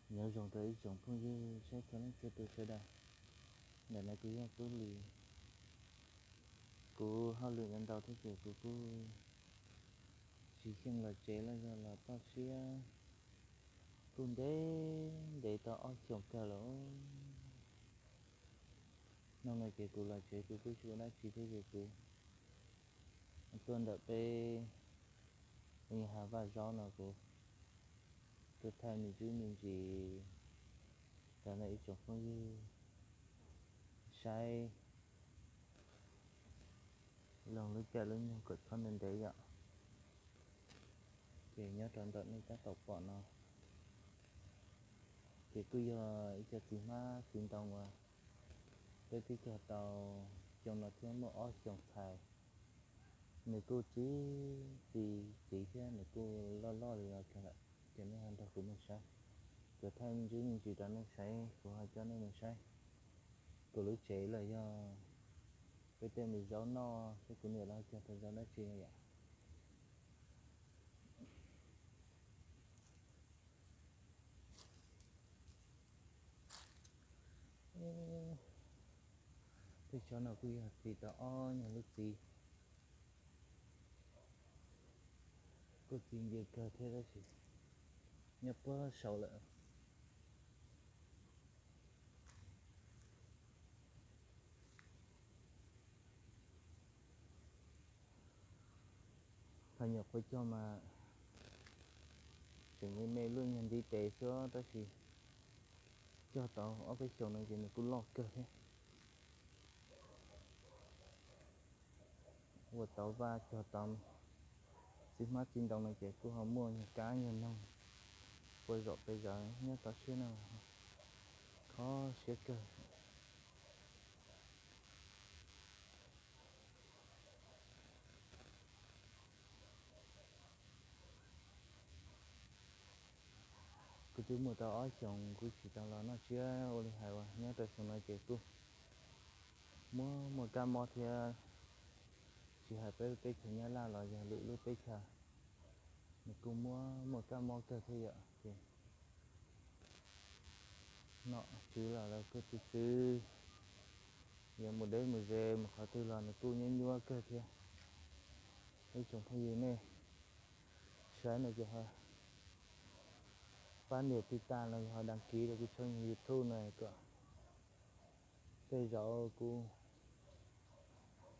Nyob zoo rau ib tsoom phooj ywg saib txhua leej txhua tus sawv daws. Ntawm no kuv yog Tub Lis. Kuv hauj lwm ntau ntau thiab ces kuv kuj tsis xyeej los tsev los yog los toj siab, kuj ntev ntev tau ob xyoos kawg lawm. Hnub no ces kuv los tsev kuv kuj tsis ua dab tsi thiab ces kuv tuaj ntawm peb hav vaj zaub no kuv tuaj thaij me ntsis me ntsis rau nej ib tsoom phooj ywg saib lub caij lub nyoog kom txhob ntev ntev yom. Ces nyob rau ntawm nej tab tom pom no ces kuj yog ib co txiv hmab txiv ntoo uas peb twb cog tau xyoo no thiab muaj ob xyoos txhais. Nws kuj txiv txiv txiv thiab nws kuj loj loj li no kawg lawm. Ces nej ho nrog kuv mus saib, kuv thaij me ntsis me ntsis rau nej saib, kuv ho coj nej mus saib kuv lub tsev los yog peb tej me zaub noj thiab kuv niam lawv cog tau zaub dab tsi no yom. Tej tsob no kuj yog txiv tau ob nyuag lub txiv, kuj txiv ntsia kawg thiab tab sis nyob puag saud lawm. Phaj nyuam qhuav cog mas tseem me me luaj nyuag ntiv tes xwb tab sis cog tau ob peb xyoos no ces nws kuj loj kawg thiab. Ua tau vaj cog tau txiv hmab txiv ntoo no ces kuj ho muaj nyuag kab nyuag noog ua zaum pes zaws nyob toj siab no, kho siab kawg. Kuv twb muaj tau ob xyoos kuv tsis tau los noj tsiab ua li hais uas nyob rau xyoo no ces kuj muaj muaj kab mob thiab. Tsis hais peb lub teb chaws Nyab Laj los yog lwm lub teb chaws nws kuj muaj muaj kab mob kawg thiab yom. Ces nom tswv los lawv kuj txwv txwv, yuav mus deb mus ze mus qhov twg los nws kuj nyuaj nyuaj kawg thiab. Ib tsoom phooj ywg nej saib no ces ho pab nias tiv tas los yog ho đăng ký rau kuv channel YouTube no kom tej zaum kuv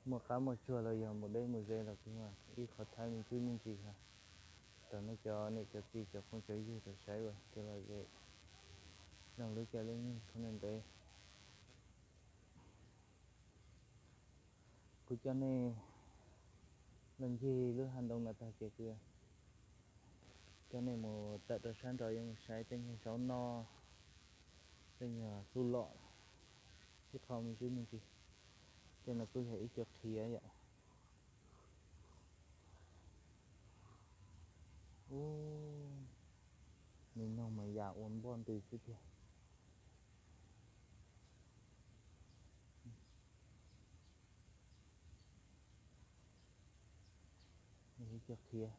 muaj qab muaj tsuag los yog mus deb mus ze los kuv ib qho thaij me ntsis me ntsis ho rau nej cov niam cov txiv cov phooj cov ywg rau saib ua kev lom zem nrog lub caij lub nyoog txhob ntev ntev. Kuv coj nej los ncig lub hav ntoo no tag ces kuv coj nej mus tawm rau sab nraud yuav mus saib tej nyuag zaub noj, tej nyuag txuj lom, ib qho me ntsis me ntsis. Tej no kuj yog ib co qhiav yom. Ub, nws noog mas yam ua npoj ntws xwb tiag. Ib co qhiav.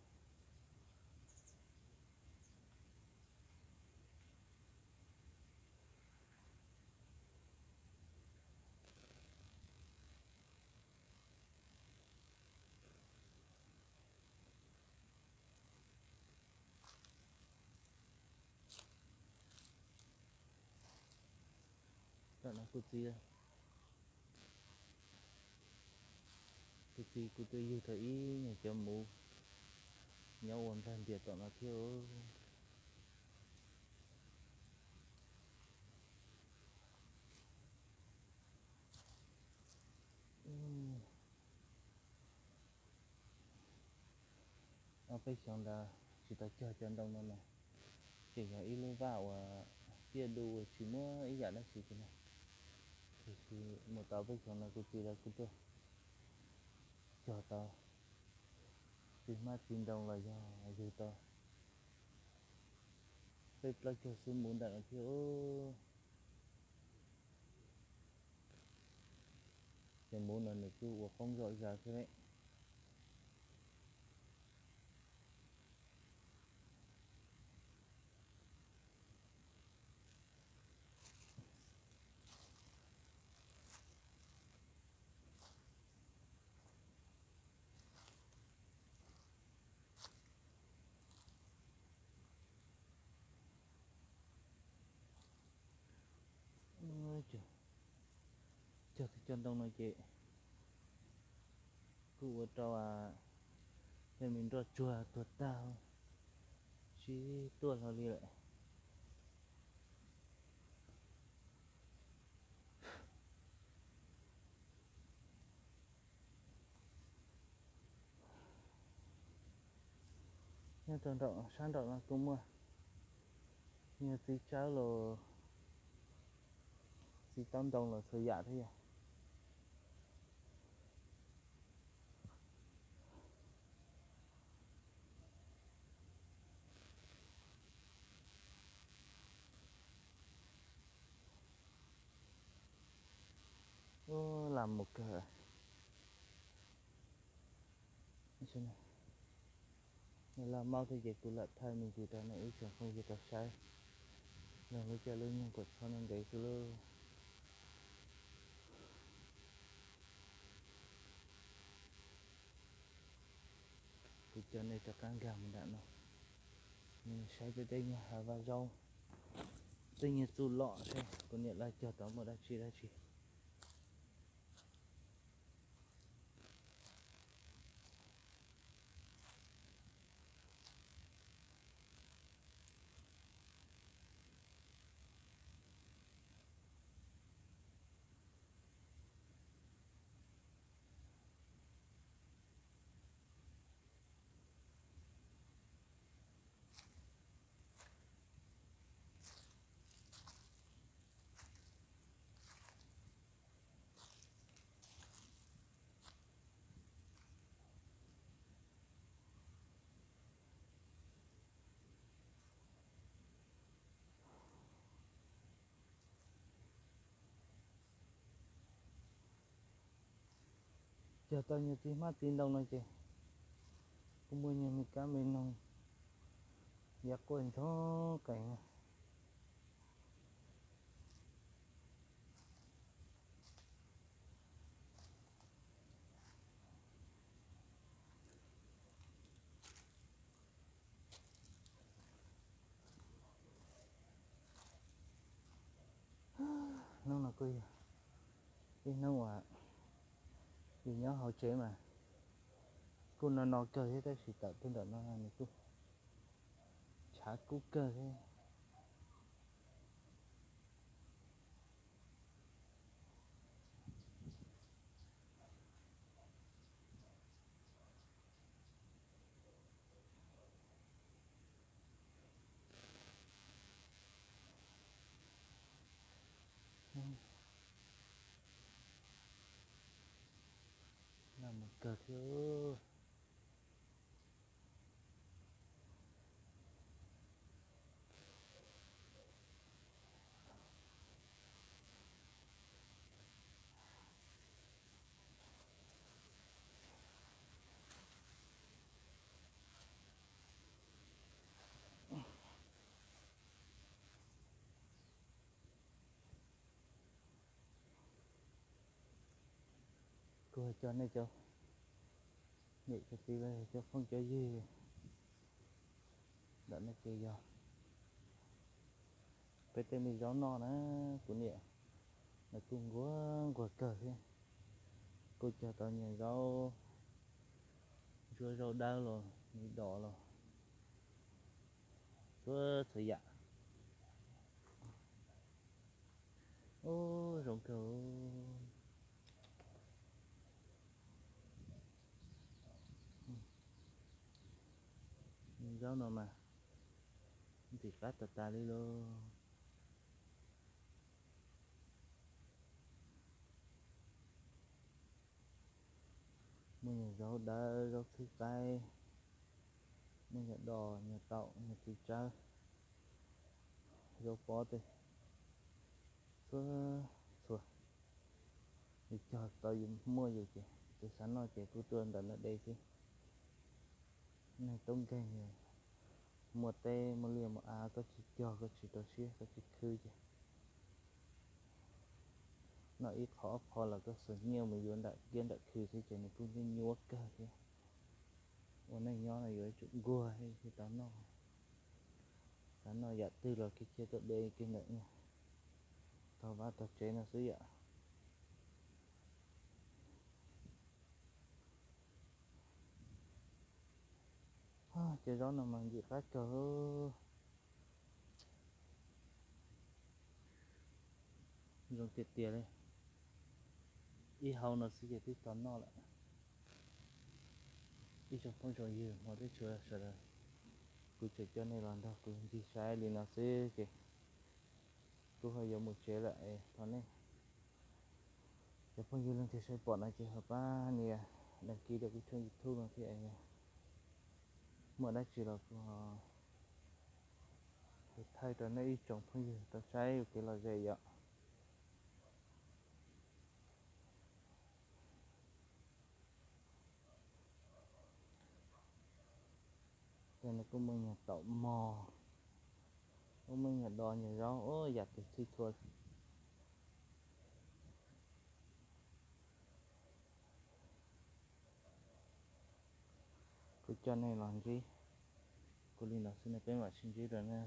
Tam no kuv txiv, kuv txiv kuv twb ywg tau ib nyuag cov muv nyob ua nplag ntias tom no thiab. Ob peb xyoos ntawd tsis tau cog cov ntoo no na, ces yog ib lub vaj uas tiaj dub uas tsis muaj ib yam dab tsi kiag na. Tiam sis mus tau peb xyoos no kuv txiv lawv kuj tuaj cog tau txiv hmab txiv ntoo los yog yug tau peb plaub caug xwb muv ntawm no thiab. Cov muv no nws kuj ua qoob zom zaws thiab. Cog tau cov ntoo no ces kuj ua rau tej me nroj tsuag tuag tag, sib tuaj hlo li lawm. Nyob rau nraum sab nraum no kuj muaj, yog txiv tsawb los txiv taub ntoo los txhua yam thiab yog. Lam mus kawg. Lam maub thiab ces kuv lam thaij me ntsis rau nej ib tsoom phooj ywg tau saib. Los lub caij lub nyoog kuj txhob ntev xwb lauj. Kuv coj nej rov qab nkag mus nram no, saib peb tej nyuag hav vaj zaub, tej nyuag txuj lom saib kuv niam lawv cog tau muaj dab tsi dab tsi. Cog tau nyuag txiv hmab txiv ntoo no ces kuj muaj nyuag me kab me noog yav quaj ntxhoo qees na. Hnub no kuj yog ib hnub uas yus nyob hauv tsev mas kuj no no kawg thiab, tab sis tawm tuaj ntawm no nws kuj tshav kub kawg thiab. Nag mus kawg thiab. Kuv coj nej cov niam cov txiv los cov phooj cov ywg ntawm no ces yog peb tej me zaub noj na. Kuv niam nws kuj nquag nquag kawg thiab, kuj cog tau nyuag zaub ntsuab, zaub dawb los me dos los txhua txhua yam. Ub, zoo kawg. Zaub no mas ntxim qab tas tas li lauj. Muaj nyuag zaub dawb, zaub txhwb qaib, muaj nyuag dos, nyuag taum, nyuag txiv tsawb, zaub pob tej txhua txhua. Yus cog tau yus muaj yus ces, tus xav noj ces kuj tuaj ntawm no de xwb. Neeg tub nkeeg, muaj teb muaj liaj muaj av koj tsis cog, koj tsis rau siab, koj tsis khwv ces noj ib qho ob qho los koj xuas nyiaj mus yuav nram kiab nram khw xwb ces nws kuj nyuaj nyuaj kawg thiab. Ua neej nyob no yuav tsum nquag thiaj tau noj. Xav noj yam twg los kiag kiag tuaj de kiag ntawm no, tog vaj tog tsev no xwb yom. Cov zaub no mas ntxim qab kawg. Zoo tiag tiag li. Ib hau no xwb ces twb tau noj lawm. Ib tsoom phooj tsoom ywg hmov thiab tshua sawv daws, kuv tseem coj nej los nrog kuv ncig saib li no xwb ces kuv ho yuav mus tsev lawm es thov nej cov phooj ywg leej twg saib pom no ces ho pab nias đăng ký rau kuv channel YouTube no thiab. Muaj dab tsi los kuv ho thaij rau nej ib tsoom phooj ywg tau saib ua kev lom zem yom. Ces nws kuj muaj nyuag taum mog, kuj muaj nyuag do nyuag zaub, yam twg txhij txhua. Kuv coj nej los ntsib kuv li no xwb ne, peb mam sib ntsib dua na.